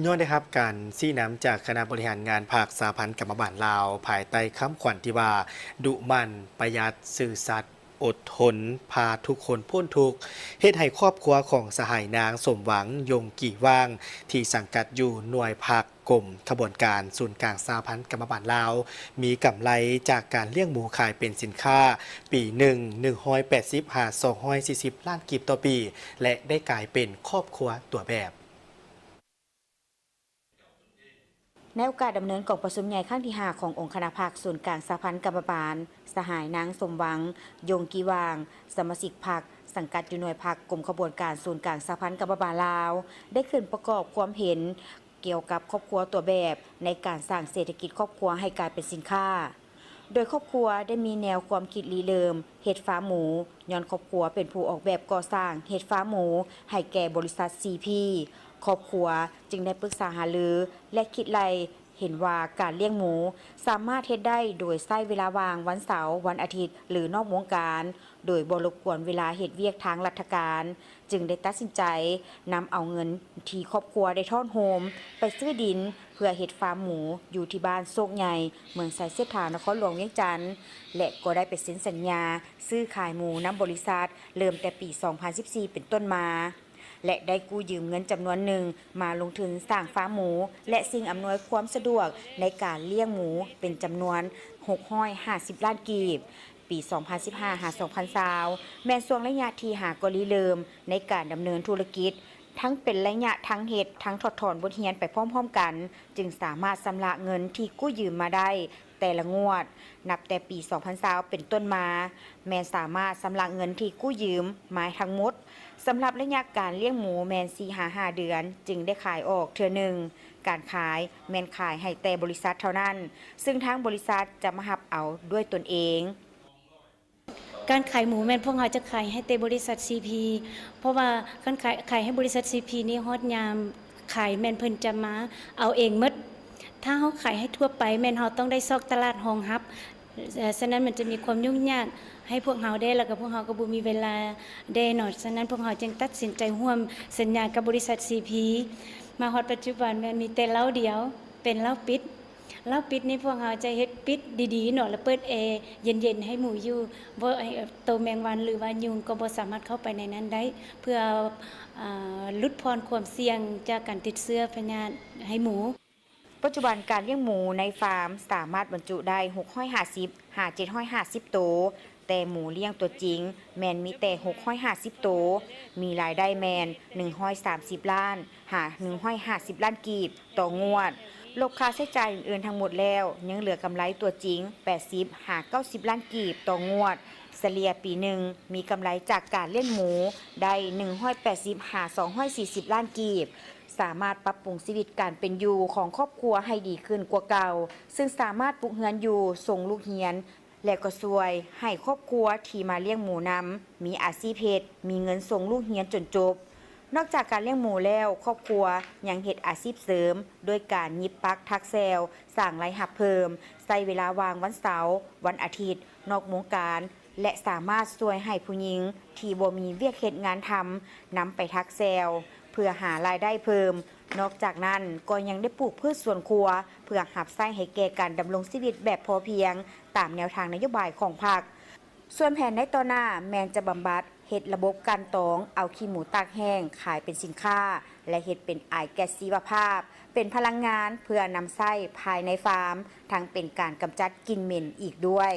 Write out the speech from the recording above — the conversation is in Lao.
ຍ້ອນໄດ້ຮັບການຊີ້ນຳຈາກຄະນະບໍລິຫານງານພັກສະຫະພັນກຳມະບານລາວ ພາຍໃຕ້ຄຳຂວັນທີ່ວ່າ ດຸໝັ່ນ, ປະຢັດ, ຊື່ສັດ, ອົດທົນ, ພາທຸກຄົນພົ້ນທຸກ, ເຮັດໃຫ້ຄອບຄົວຂອງສະຫາຍນາງ ສົມຫວັງ ຢົງກີຫວ່າງ ທີ່ສັງກັດຢູ່ໜ່ວຍພັກ ກົມຂະບວນການສູນກາງສະຫະພັນກຳມະບານລາວ ມີກຳໄລຈາກການລ້ຽງໝູຂາຍເປັນສິນຄ້າ ປີໜຶ່ງ ໜຶ່ງຮ້ອຍແປດສິບຫາສອງຮ້ອຍສີ່ສິບລ້ານກີບຕໍ່ປີ ແລະ ໄດ້ກາຍເປັນຄອບຄົວຕົວແບບ. ໃນໂອກາດດຳເນີນກອງປະຊຸມໃຫຍ່ຄັ້ງທີຫ້າ ຂອງອົງຄະນະພັກສູນກາງສະຫະພັນກຳມະບານ, ສະຫາຍນາງ ສົມຫວັງ ຢົງກີຫວ່າງ ສະມາຊິກພັກ ສັງກັດຢູ່ໜ່ວຍພັກ ກົມຂະບວນການສູນກາງສະຫະພັນກຳມະບານລາວ ໄດ້ຂຶ້ນປະກອບຄວາມເຫັນ ກ່ຽວກັບຄອບຄົວຕົວແບບ ໃນການສ້າງເສດຖະກິດຄອບຄົວໃຫ້ກາຍເປັນສິນຄ້າ. ໂດຍຄອບຄົວໄດ້ມີແນວຄວາມຄິດລິເລີ່ມເຮັດຟາມໝູ ຍ້ອນຄອບຄົວເປັນຜູ້ອອກແບບກໍ່ສ້າງເຮັດຟາມໝູໃຫ້ແກ່ບໍລິສັດ ຊີພີ. ຄອບຄົວຈຶ່ງໄດ້ປຶກສາຫາລື ແລະ ຄິດໄລ່ເຫັນວ່າການລ້ຽງໝູສາມາດເຮັດໄດ້ໂດຍໃຊ້ເວລາວ່າງວັນເສົາ, ວັນອາທິດ ຫຼື ນອກວງການ ໂດຍບໍ່ລົບກວນເວລາເຮັດວຽກທາງລັດຖະການ, ຈຶ່ງໄດ້ຕັດສິນໃຈນຳເອົາເງິນທີ່ຄອບຄົວໄດ້ທ້ອນໂຮມໄປຊື້ດິນເພື່ອເຮັດຟາມໝູຢູ່ທີ່ບ້ານໂຊກໃຫຍ່ ເມືອງໄຊເສດຖາ ນະຄອນຫຼວງວຽງຈັນ ແລະ ກໍໄດ້ໄປເຊັນສັນຍາຊື້ຂາຍໝູນຳບໍລິສັດ ເລີ່ມແຕ່ປີສອງພັນສິບສີ່ເປັນຕົ້ນມາ ແລະ ໄດ້ກູ້ຢືມເງິນຈຳນວນໜຶ່ງມາລົງທຶນສ້າງຟາມໝູ ແລະ ສິ່ງອຳນວຍຄວາມສະດວກໃນການລ້ຽງໝູເປັນຈຳນວນຫົກຮ້ອຍຫ້າສິບລ້ານກີບ. ປີສອງພັນສິບຫ້າຫາສອງພັນຊາວ ແມ່ນຊ່ວງໄລຍະທີ່ຫາກໍລິເລີ່ມໃນການດຳເນີນທຸລະກິດ, ທັງເປັນໄລຍະທັງເຮັດ ທັງຖອດຖອນບົດຮຽນໄປພ້ອມໆກັນ, ຈຶ່ງສາມາດຊຳລະເງິນທີ່ກູ້ຢືມມາໄດ້ແຕ່ລະງວດ. ນັບແຕ່ປີສອງພັນຊາວເປັນຕົ້ນມາ, ແມ່ນສາມາດຊຳລະເງິນທີ່ກູ້ຢືມມາທັງໝົດ. ສຳລັບໄລຍະການລ້ຽງໝູແມ່ນສີ່ຫາຫ້າເດືອນ ຈຶ່ງໄດ້ຂາຍອອກເທື່ອໜຶ່ງ. ການຂາຍແມ່ນຂາຍໃຫ້ແຕ່ບໍລິສັດເທົ່ານັ້ນ, ຊຶ່ງທາງບໍລິສັດຈະມາຮັບເອົາດ້ວຍຕົນເອງ. ການຂາຍໝູແມ່ນພວກເຮົາຈະຂາຍໃຫ້ແຕ່ບໍລິສັດ ຊີພີ ເພາະວ່າຄັນຂາຍ ຂາຍໃຫ້ບໍລິສັດ ຊີພີ ນີ້ ຮອດຍາມຂາຍແມ່ນເພິ່ນຈະມາເອົາເອງໝົດ. ຖ້າເຮົາຂາຍໃຫ້ທົ່ວໄປແມ່ນເຮົາຕ້ອງໄດ້ຊອກຕະຫຼາດຮອງຮັບ, ເອີ່ ສະນັ້ນມັນຈະມີຄວາມຫຍຸ້ງຍາກໃຫ້ພວກເຮົາແດ່ ແລ້ວກໍພວກເຮົາກໍບໍ່ມີເວລາແດ່ເນາະ. ສະນັ້ນພວກເຮົາຈຶ່ງຕັດສິນໃຈຮ່ວມສັນຍາກັບບໍລິສັດ ຊີພີ ມາຮອດປັດຈຸບັນແມ່ນມີແຕ່ເລົ້າດຽວ ເປັນເລົ້າປິດ. ເລົ້າປິດນີ້ພວກເຮົາຈະເຮັດປິດດີໆເນາະ ແລ້ວເປີດແອເຢັນໆໃຫ້ໝູຢູ່ ບໍ່ໃຫ້ໂຕແມງວັນ ຫຼືວ່າຍຸງກໍບໍ່ສາມາດເຂົ້າໄປໃນນັ້ນໄດ້ ເພື່ອ ອາ ຫຼຸດຜ່ອນຄວາມສ່ຽງຈາກການຕິດເຊື້ອພະຍາດໃຫ້ໝູ. ປັດຈຸບັນການລ້ຽງໝູໃນຟາມສາມາດບັນຈຸໄດ້ຫົກຮ້ອຍຫ້າສິບຫາເຈັດຮ້ອຍຫ້າສິບໂຕ, ແຕ່ໝູລ້ຽງຕົວຈິງແມ່ນມີແຕ່ຫົກຮ້ອຍຫ້າສິບໂຕ, ມີລາຍໄດ້ແມ່ນໜຶ່ງຮ້ອຍສາມສິບລ້ານຫາໜຶ່ງຮ້ອຍຫ້າສິບລ້ານກີບຕໍ່ງວດ. ລົບຄ່າໃຊ້ຈ່າຍອື່ນໆທັງໝົດແລ້ວ ຍັງເຫຼືອກຳໄລຕົວຈິງແປດສິບຫາເກົ້າສິບລ້ານກີບຕໍ່ງວດ. ສະເລ່ຍປີໜຶ່ງມີກຳໄລຈາກການລ້ຽງໝູໄດ້ໜຶ່ງຮ້ອຍແປດສິບຫາສອງຮ້ອຍສີ່ສິບລ້ານກີບ. ສາມາດປັບປຸງຊີວິດການເປັນຢູ່ຂອງຄອບຄົວໃຫ້ດີຂຶ້ນກວ່າເກົ່າ, ຊຶ່ງສາມາດປຸກເຮືອນຢູ່, ສົ່ງລູກຮຽນ ແລະ ກໍຊ່ວຍໃຫ້ຄອບຄົວທີ່ມາລ້ຽງໝູນຳ ມີອາຊີບເຮັດ, ມີເງິນສົ່ງລູກຮຽນຈົນຈົບ. ນອກຈາກການລ້ຽງໝູແລ້ວ, ຄອບຄົວຍັງເຮັດອາຊີບເສີມດ້ວຍການຫຍິບປັກຖັກແຊວ, ສ້າງລາຍຮັບເພີ່ມ, ໃຊ້ເວລາວ່າງວັນເສົາ, ວັນອາທິດ, ນອກວງການ ແລະ ສາມາດຊ່ວຍໃຫ້ຜູ້ຍິງທີ່ບໍ່ມີວຽກເຮັດງານທຳ ນຳໄປຖັກແຊວ ເພື່ອຫາລາຍໄດ້ເພີ່ມ. ນອກຈາກນັ້ນ ກໍຍັງໄດ້ປູກພືດສວນຄົວ ເພື່ອຮັບໃຊ້ໃຫ້ແກ່ການດຳລົງຊີວິດແບບພໍພຽງ ຕາມແນວທາງນະໂຍບາຍຂອງພັກ. ສ່ວນແຜນໃນຕໍ່ໜ້າແມ່ນຈະບຳບັດ, ເຮັດລະບົບກັ່ນຕອງເອົາຂີ້ໝູຕາກແຫ້ງຂາຍເປັນສິນຄ້າ ແລະ ເຮັດເປັນອາຍແກັສຊີວະພາບ ເປັນພະລັງງານເພື່ອນຳໃຊ້ພາຍໃນຟາມ, ທັງເປັນການກຳຈັດກິ່ນເໝັນອີກດ້ວຍ.